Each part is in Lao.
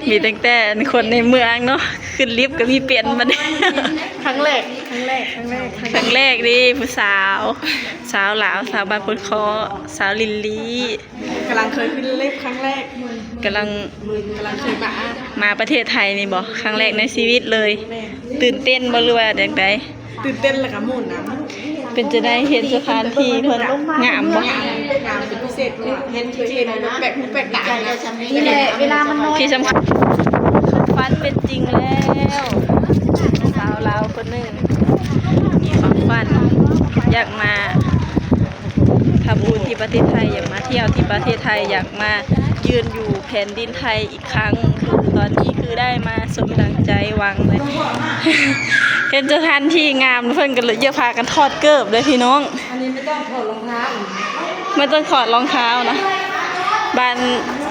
ມີຕັ້ງແຕ່ຄົນໃນເມືອງເນາະ ຂຶ້ນລິບກໍມີເປັນບັດນີ້. ຄັ້ງແລກ ຄັ້ງແລກ ຄັ້ງແລກ ຄັ້ງແລກເດ້ ຜູ້ສາວ ສາວລາວ ສາວບ້ານໂພນເຄາະ ສາວລິນລີ ກຳລັງເຄີຍຂຶ້ນລິບຄັ້ງແລກ ກຳລັງ ກຳລັງເຄີຍມາ ມາປະເທດໄທນີ້ບໍ່? ຄັ້ງແລກໃນຊີວິດເລີຍ. ແມ່ນ. ຕື່ນເຕັ້ນບໍ່ ຫຼືວ່າຈັ່ງໃດ? ຕື່ນເຕັ້ນ ແລ້ວກໍມ່ວນນຳ. ເປັນຈັ່ງໃດ ເຫັນສະຖານທີ່ເພິ່ນງາມບໍ່? ງາມ ງາມເປັນພິເສດ ເຫັນທີ່ແປກຫູແປກຕານະ. ນີ້ແຫຼະ ເວລາມັນນ້ອຍ ທີ່ສຳຄັນ ຝັນເປັນຈິງແລ້ວ. ສາວລາວຄົນໜຶ່ງມີຄວາມຝັນຢາກມາທຳບຸນທີ່ປະເທດໄທ, ຢາກມາທ່ຽວທີ່ປະເທດໄທ, ຢາກມາຢືນຢູ່ແຜ່ນດິນໄທອີກຄັ້ງ. ຄືຕອນນີ້ຄືໄດ້ມາສົມດັ່ງໃຈຫວັງເລີຍ. ເຫັນສະຖານທີ່ງາມ ເພິ່ນກໍເລີຍຢາກພາກັນຖອດເກີບເດ້ພີ່ນ້ອງ. ອັນນີ້ບໍ່ຕ້ອງຖອດລອງເທົ້າ ບໍ່ຕ້ອງຖອດລອງເທົ້ານະ. ບ້ານ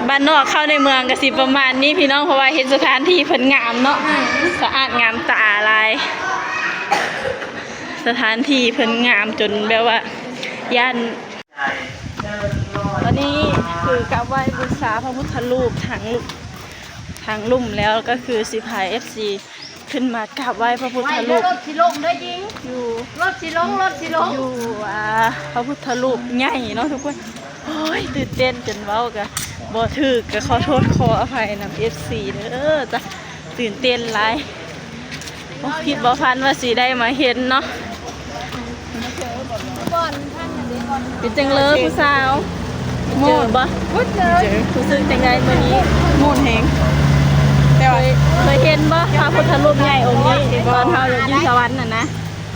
ບ້ານນອກເຂົ້າໃນເມືອງກໍຊິປະມານນີ້ພີ່ນ້ອງ, ເພາະວ່າເຫັນສະຖານທີ່ເພິ່ນງາມເນາະ, ສະອາດງາມຕາຫຼາຍ. ສະຖານທີ່ເພິ່ນງາມຈົນແບບວ່າຢ້ານ. ຕອນນີ້ຄືກາບໄຫວ້ບູຊາພະພຸດທະຮູບທາງ ທາງລຸ່ມແລ້ວ ກໍຄືຊິພາເອັຟຊີ ຂຶ້ນມາກາບໄຫວ້ພະພຸດທະຮູບ ລົດຊິລົງເດີຍິງ ຢູ່ ລົດຊິລົງ ລົດຊິລົງ ຢູ່ ອ່າ ພະພຸດທະຮູບໃຫຍ່ເນາະທຸກຄົນ. ໂອ້ຍ ຕື່ນເຕັ້ນຈົນເວົ້າກະບໍ່ຖືກ ກະຂໍໂທດຂໍອະໄພນຳເອັຟຊີເດີຈ້າ. ຕື່ນເຕັ້ນຫຼາຍ ໂອ້ ຄິດບໍ່ຝັນວ່າຊິໄດ້ມາເຫັນເນາະ. ເປັນຈັ່ງເລີຍຜູ້ສາວ ໂມດບໍ່? ຮູ້ສຶກຈັ່ງໃດມື້ນີ້? ມ່ວນແຮງ ແຕ່ວ່າ ເຄີຍ ເຄີຍເຫັນບໍ່ ພະພຸດທະຮູບໃຫຍ່ອົງນີ້ ຕອນເຮົາຢູ່ສະຫວັນຫັ້ນນະ?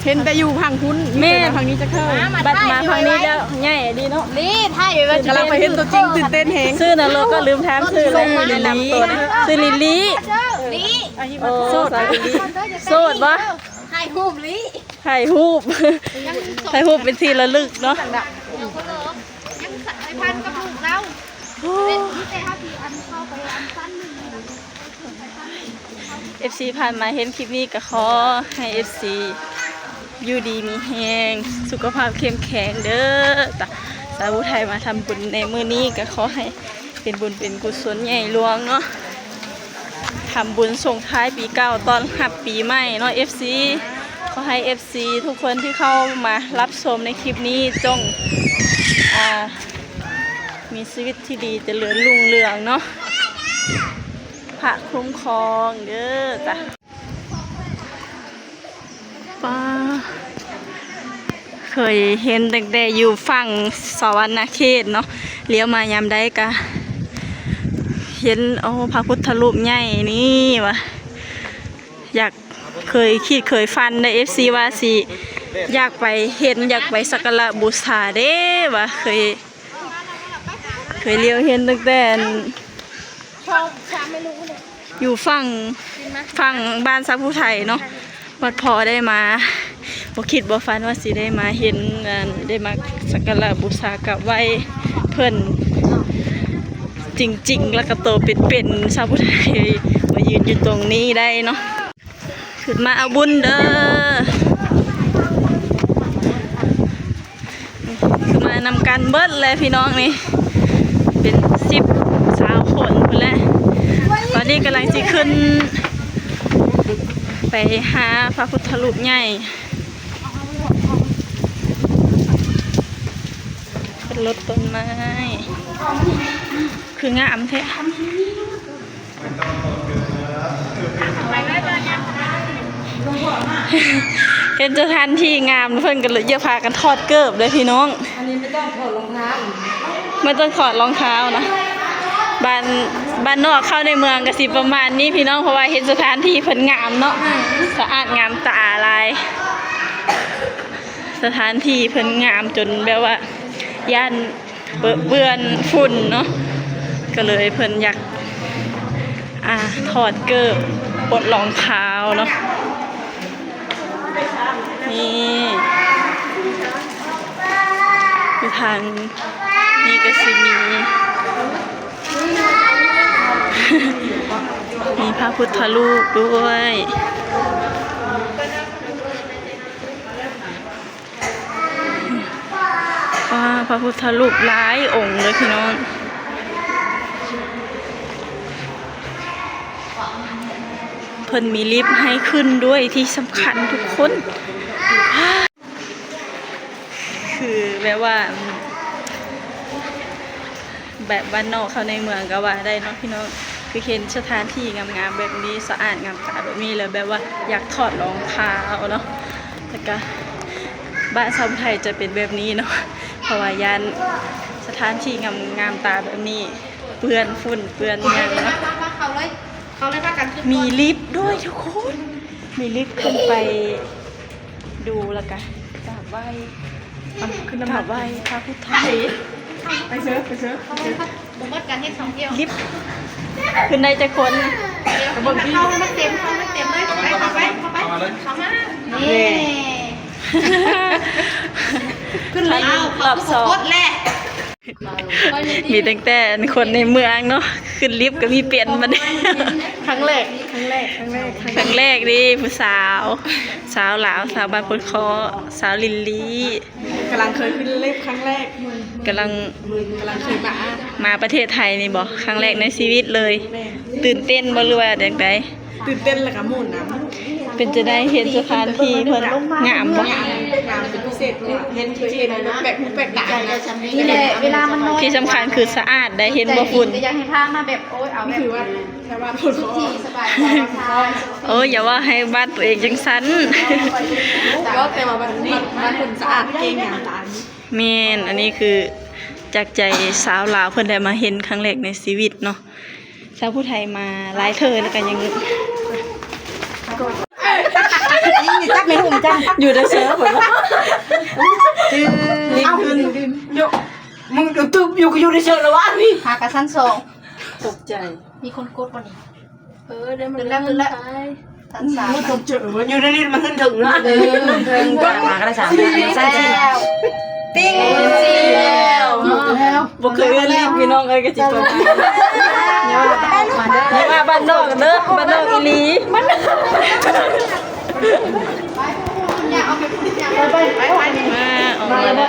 ເຫັນແຕ່ຢູ່ຝັ່ງພຸ້ນ ແມ່ນ ມີແຕ່ມາຝັ່ງນີ້ຈັກເທື່ອ. ບັດມາຝັ່ງນີ້ແລ້ວໃຫຍ່ດີເນາະ. ລີ ຖ່າຍໄວ້ ກຳລັງໄປເຫັນຕົວຈິງ ຕື່ນເຕັ້ນແຮງ. ຊື່ນະ ເລີກ ກໍລືມຖາມຊື່ແລ້ວ ແນະນຳຕົວນະ. ຊື່ລິນລີ ລີ ໂອ້ ສາວລິນລີ ໂສດບໍ່? ຖ່າຍຮູບລີ ຖ່າຍຮູບ ຖ່າຍຮູບເປັນທີ່ລະລຶກເນາະ. ເອັຟຊີຜ່ານມາເຫັນຄລິບນີ້ກໍຂໍໃຫ້ເອັຟຊີຢູ່ດີມີແຮງ ສຸຂະພາບເຂັ້ມແຂງເດີ. ສາວຜູ້ໄທມາທຳບຸນໃນມື້ນີ້ກໍຂໍໃຫ້ ເປັນບຸນເປັນກຸສົນໃຫຍ່ຫຼວງເນາະ, ທຳບຸນສົ່ງທ້າຍປີເກົ່າ ຕ້ອນຮັບປີໃໝ່ເນາະ ເອັຟຊີ. ຂໍໃຫ້ເອັຟຊີທຸກຄົນທີ່ເຂົ້າມາຮັບຊົມໃນຄລິບນີ້ ຈົ່ງ ອ່າ ມີຊີວິດທີ່ດີ ຈະເລີນຮຸ່ງເຮືອງເນາະ, ພະຄຸ້ມຄອງເດີຈ້າ. ປ້າ ເຄີຍເຫັນຕັ້ງແຕ່ຢູ່ຝັ່ງສະຫວັນນະເຂດເນາະ, ລ້ຽວມາຍາມໃດກະເຫັນ ໂອ້ ພະພຸດທະຮູບໃຫຍ່ນີ້ວ່າ ຢາກ ເຄີຍຄິດເຄີຍຝັນເດ້ ເອັຟຊີ ວ່າຊິຢາກໄປເຫັນ ຢາກໄປສັກກາລະບູຊາເດ້ ວ່າເຄີຍ ເຄີຍລ້ຽວເຫັນຕັ້ງແຕ່ ຢູ່ຝັ່ງ ຝັ່ງບ້ານສາວຜູ້ໄທເນາະ, ບັດພໍໄດ້ມາ ບໍ່ຄິດບໍ່ຝັນວ່າຊິໄດ້ມາເຫັນ ອັນ ໄດ້ມາສັກກາລະບູຊາກາບໄຫວ້ເພິ່ນຈິງໆ ແລ້ວກໍໂຕເປັນໆ ສາວຜູ້ໄທມາຢືນຢູ່ຕົງນີ້ໄດ້ເນາະ. ຂຶ້ນມາເອົາບຸນເດີ ຂຶ້ນມານຳກັນເບິດແຫຼະພີ່ນ້ອງນີ້ ເປັນສິບ ຊາວຄົນພຸ້ນແຫຼະ. ຕອນນີ້ກຳລັງຊິຂຶ້ນໄປຫາພະພຸດທະຮູບໃຫຍ່ ເປັນລົດຕົ້ນໄມ້ ຄືງາມແທ້. ເຫັນສະຖານທີ່ງາມ ເພິ່ນກໍເລີຍຢາກພາກັນຖອດເກີບເດ້ພີ່ນ້ອງ. ອັນນີ້ບໍ່ຕ້ອງຖອດລອງເທົ້າ ບໍ່ຕ້ອງຖອດລອງເທົ້ານະ. ບ້ານ ບ້ານນອກເຂົ້າໃນເມືອງກໍຊິປະມານນີ້ພີ່ນ້ອງ, ເພາະວ່າເຫັນສະຖານທີ່ເພິ່ນງາມເນາະ ສະອາດງາມຕາຫຼາຍ. ສະຖານທີ່ເພິ່ນງາມຈົນແບບວ່າຢ້ານ ເປິເປື້ອນຝຸ່ນເນາະ, ກໍເລີຍເພິ່ນຢາກ ອ່າ ຖອດເກີບ ປົດລອງເທົ້າເນາະ. ນີ້ ຢູ່ທາງນີ້ກໍຊິມີ ມີພະພຸດທະຮູບດ້ວຍ. ວ້າ ພະພຸດທະຮູບຫຼາຍອົງເລີຍພີ່ນ້ອງ. ເພິ່ນມີລິບໃຫ້ຂຶ້ນດ້ວຍ ທີ່ສຳຄັນທຸກຄົນ ຄືແບບວ່າ ແບບບ້ານນອກເຂົ້າໃນເມືອງກໍວ່າໄດ້ເນາະພີ່ນ້ອງ. ຄືເຫັນສະຖານທີ່ງາມໆແບບນີ້ ສະອາດງາມຕາແບບນີ້ແລ້ວ ແບບວ່າຢາກຖອດລອງເທ້າເນາະ. ແລ້ວກະບ້ານຊາວໄທຈະເປັນແບບນີ້ເນາະ ເພາະວ່າຢ້ານສະຖານທີ່ງາມຕາແບບນີ້ເປື້ອນຝຸ່ນເປື້ອນຫຍັງເນາະ. ມີລິບດ້ວຍທຸກຄົນ ມີລິບຂຶ້ນໄປ ດູ ແລ້ວກະກາບໄຫວ້ ຂຶ້ນນຳ ກາບໄຫວ້ພະພຸດທະຮູບ ໄປເຊີ ໄປເຊີ ໄປເຊີ. ບໍ່ໝົດການເຮັດສອງທ່ຽວ ລິບຂຶ້ນໄດ້ຈັກຄົນ? ເຂົ້າໃຫ້ມັນເຕັມ ເຂົ້າໃຫ້ມັນເຕັມເລີຍ ເຂົ້າໄປ ເຂົ້າໄປ ເຂົ້າມາ ນີ້ ຂຶ້ນໄດ້ອີກ ຮອບສອງ ມີຕັ້ງແຕ່ອັນຄົນໃນເມືອງເນາະ ຂຶ້ນລິບກໍມີເປັນບັດນີ້. ຄັ້ງແລກ ຄັ້ງແລກ ຄັ້ງແລກ ຄັ້ງແລກເດ້ ຜູ້ສາວ ສາວລາວ ສາວບ້ານໂພນເຄາະ ສາວລິນລີ ກຳລັງເຄີຍຂຶ້ນລິບຄັ້ງແລກ ກຳລັງ ກຳລັງເຄີຍມາ ມາປະເທດໄທນີ້ບໍ? ຄັ້ງແລກໃນຊີວິດເລີຍ. ແມ່ນ. ຕື່ນເຕັ້ນບໍ່ ຫຼືວ່າຈັ່ງໃດ? ຕື່ນເຕັ້ນແລ້ວກໍມ່ວນນຳ. ເປັນຈັ່ງໃດ ເຫັນສະຖານທີ່ເພິ່ນງາມບໍ່? ງາມ ງາມເປັນພິເສດ ເພາະວ່າເຫັນ ເຫັນແບບ ແບບແປກຕາ ທີ່ສຳຄັນຄືສະອາດໄດ໋ ເຫັນບໍ່ຝຸ່ນ. ກໍຢາກໃຫ້ພາມາແບບ ໂອ້ຍ ເອົາແບບ ຄືວ່າ ແຕ່ວ່າ ສຸດທີ່ສະບາຍ ໂອ້ຍ ຢ່າເວົ້າໃຫ້ບ້ານຕົວເອງຈັ່ງຊັ້ນ. ເວົ້າແຕ່ວ່າບ້ານ ບ້ານ ບ້ານເພິ່ນສະອາດເກັ່ງຫຍັງ. ແມ່ນ ອັນນີ້ຄືຈາກໃຈຊາວລາວ ເພິ່ນໄດ້ມາເຫັນຄັ້ງແລກໃນຊີວິດເນາະ. ຊາວຜູ້ໄທມາຫຼາຍເທື່ອແລ້ວກໍຍັງ ຈັບແມ່ນຫຸ້ມຈັງ ຢູ່ແຕ່ເຊີເພິ່ນວ່າ ເອົາ ຂຶ້ນ ມຶງຕຶບຢູ່ ກໍຢູ່ແຕ່ເຊີລະວະນີ້ ຫາກະຊັ້ນສອງ ຕົກໃຈ. ມີຄົນກົດບໍ່ນີ້? ເອີ ໄດ້ມາ ຂຶ້ນແລ້ວ ຂຶ້ນແລ້ວ ໄປ ຊັ້ນສາມ ມັນຕ້ອງເຈີເວີ້ຍ ຢູ່ໃນນີ້ມັນຂຶ້ນເຖິງເນາະ. ເອີ ເທິງ ມາກໍໄດ້ສາມ ຊັ້ນສີ່ ຕິງ ສີ່ແລ້ວ ແລ້ວ ບໍ່ເຄີຍເອີ້ນລີບ ພີ່ນ້ອງເອີຍ ກໍຊິເປີດ ຢ່າວ່າບ້ານນອກເດີ ບ້ານນອກອີ່ຫຼີ. ມາ ອອກມາແລ້ວ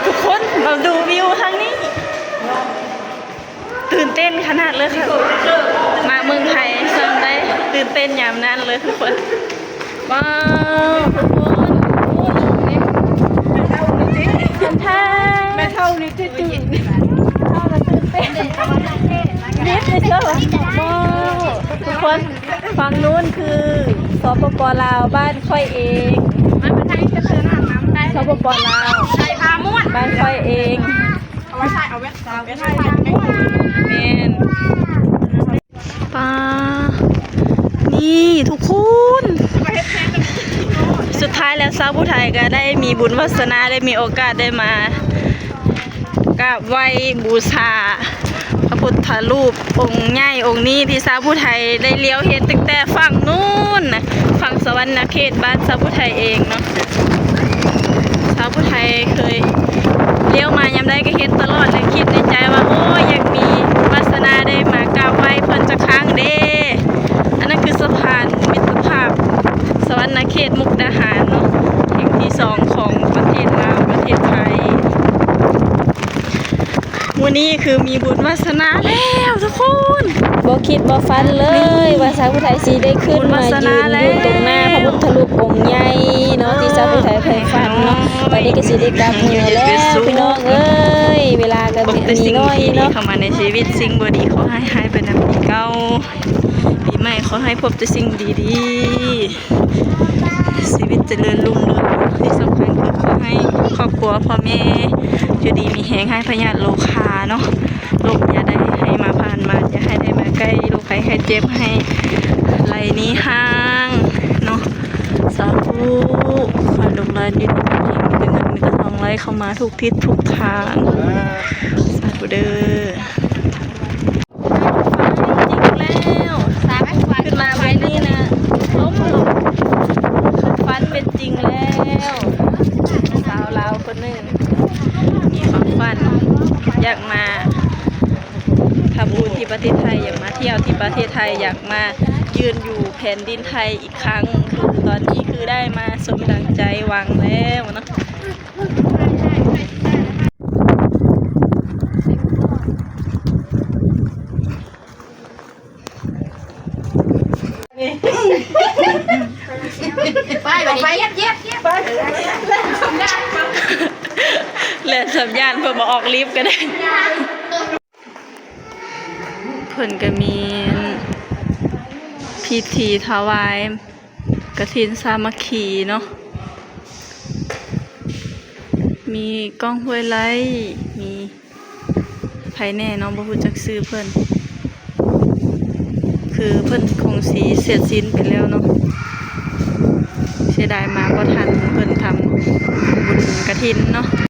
ທຸກຄົນມາດູວິວທາງນີ້ ຕື່ນເຕັ້ນຂະໜາດເລີຍຄ່ະ. ມາເມືອງໄທຊ່ຳໄດ້ຕື່ນເຕັ້ນຍາມນັ້ນເລີຍທຸກຄົນ. ວ້າວ ທຸກຄົນ ທ່ານ ແມ່ເຖົ້ານີ້ຕື່ນເຕັ້ນ ເຮົາລະຕື່ນເຕັ້ນ ເດັດເລີຍເຈົ້າ. ວ້າວ ທຸກຄົນ ຝັ່ງນູ້ນຄື ສປປ ລາວ ບ້ານຂ້ອຍເອງ ສປປ ລາວ ໄຊພາມ່ວນ ບ້ານຂ້ອຍເອງ. ເອົາໄວ້ຖ່າຍ ເອົາໄວ້ ເອົາໄວ້ຖ່າຍ ແມ່ນ ປ້າ ນີ້ທຸກຄົນ ສຸດທ້າຍແລ້ວຊາວຜູ້ໄທກໍໄດ້ມີບຸນວາສະໜາ ໄດ້ມີໂອກາດໄດ້ມາກາບໄຫວ້ບູຊາພະພຸດທະຮູບອົງໃຫຍ່ອົງນີ້ ທີ່ຊາວຜູ້ໄທໄດ້ລຽວເຫັນຕັ້ງແຕ່ຝັ່ງນູ້ນນະ ຝັ່ງສະຫວັນນະເຂດ ບ້ານຊາວຜູ້ໄທເອງເນາະ. ຊາວຜູ້ໄທເຄີຍລ້ຽວມາຍາມໃດກໍເຫັນຕະຫຼອດ ແລະ ຄິດໃນໃຈວ່າ ໂອ້ຍ ຢາກມີວາສະໜາໄດ້ມາກາບໄຫວ້ເພິ່ນຈັກຄັ້ງເດ້. ອັນນັ້ນຄືສະພານມິດຕະພາບສະຫວັນນະເຂດ ມຸກດາຫານເນາະ ແຫ່ງທີສອງຂອງປະເທດລາວ ປະເທດໄທ. ມື້ນີ້ຄືມີບຸນວາສະໜາແລ້ວທຸກຄົນ ບໍ່ຄິດບໍ່ຝັນເລີຍວ່າຊາວຜູ້ໄທຊິໄດ້ຂຶ້ນມາຢືນຢູ່ຕົງໜ້າພະພຸດທະຮູບອົງໃຫຍ່ເນາະ ທີ່ຊາວຜູ້ໄທໃຝ່ຝັນເນາະ. ຕອນນີ້ກໍຊິໄດ້ກັບເມືອແລ້ວພີ່ນ້ອງເອີຍ ເວລາກໍມີນ້ອຍເນາະ. ເຂົ້າມາໃນຊີວິດ ສິ່ງບໍ່ດີຂໍໃຫ້ຫາຍໄປນຳປີເກົ່າ ປີໃໝ່ຂໍໃຫ້ພົບແຕ່ສິ່ງດີໆ. ຊີວິດຈະເລີນຮຸ່ງເຮືອງ ທີ່ສຳຄັນຄືຂໍໃຫ້ຄອບຄົວພໍ່ແມ່ຢູ່ດີມີແຮງ ໃຫ້ພະຍາດໂລຄາເນາະ ໂລກຢ່າໄດ້ໃຫ້ມາຜ່ານມາ ຢ່າໃຫ້ໄດ້ມາໃກ້ ໂລກໄພໄຂ້ເຈັບ ໃຫ້ໄລ່ໜີຫ່າງເນາະ. ສາທຸ ຂໍໃຫ້ລູກຫຼານຢູ່ດີມີແຮງ ມີແຕ່ເງິນມີແຕ່ທອງໄຫຼເຂົ້າມາທຸກທິດທຸກທາງ. ສາທຸເດີ. ຝັນເປັນຈິງແລ້ວ ຂຶ້ນມາມື້ນີ້ນະ ລົ້ມລົງ ຄວາມຝັນເປັນຈິງແລ້ວ. ສາວລາວຄົນໜຶ່ງມີຄວາມຝັນ ຢາກມາທຳບຸນທີ່ປະເທດໄທ ຢາກມາທ່ຽວທີ່ປະເທດໄທ ຢາກມາຢືນຢູ່ແຜ່ນດິນໄທອີກຄັ້ງ. ຄືຕອນນີ້ຄືໄດ້ມາສົມດັ່ງໃຈຫວັງແລ້ວເນາະ. ໄປ ໄປ ຢຽບ ຢຽບ ຢຽບ ໄປ ແລ່ນສຳຍານ ເພິ່ນບໍ່ອອກລິບກໍໄດ້. ເພິ່ນກໍມີພິທີຖວາຍກະຖິນສາມັກຄີເນາະ ມີກ້ອງ ຫ້ວຍໄລ່ ມີ ໃຜແດ່ເນາະ ບໍ່ຮູ້ຈັກຊື່ເພິ່ນ ຄືເພິ່ນຄົງຊິເສຍສິ້ນໄປແລ້ວເນາະ ເສຍດາຍມາບໍ່ທັນເພິ່ນທຳບຸນກະຖິນເນາະ.